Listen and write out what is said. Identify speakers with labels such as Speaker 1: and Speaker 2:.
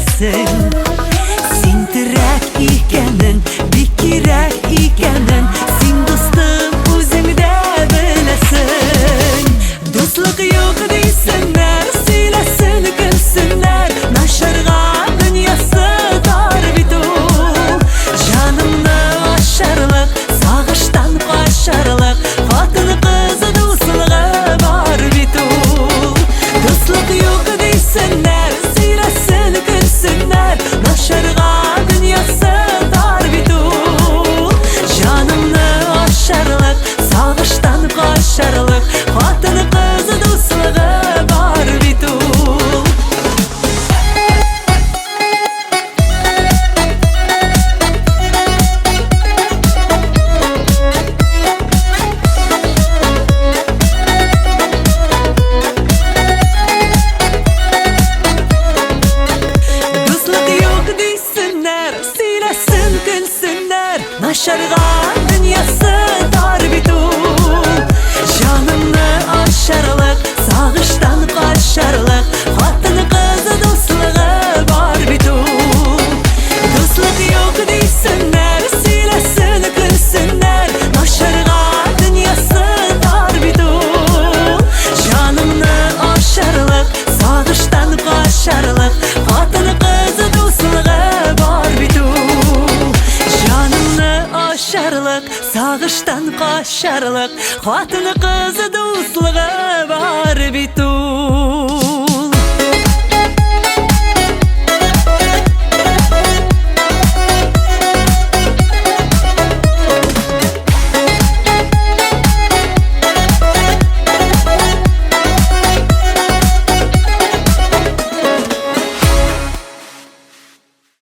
Speaker 1: беләсең. Син терәк икәнен, бик кирәк икәнен, син дустым үзең дә беләсең. Дуслык юк дисеннәр, сөйләсен, көлсеннәр, начарга дөньясы тар бит ул. Җаныңны ашарлык, сагыштан качарлык, хатын-кыз дуслыгы бар бит ул. Дуслык юк дисеннәр, сөйләсен, көлсеннәр, начарга дөньясы тар бит ул. Җаныңны ашарлык, сагыштан качарлык, хатын-кыз дуслыгы бар бит ул. Дуслык юк дисеннәр, сөйләсен, көлсеннәр, начарга дөньясы тар бит ул. Җаныңны ашарлык, сагыштан качарлык, хатын-кыз дуслыгы бар бит ул. Дуслык юк дисеннәр, сөйләсен, көлсеннәр, начарга дөньясы тар бит ул. Җаныңны ашарлык, сагыштан качарлык, хатын-кыз дуслыгы бар бит ул. Җаныңны ашарлык, сагыштан качарлык, хатын-кыз дуслыгы бар бит ул.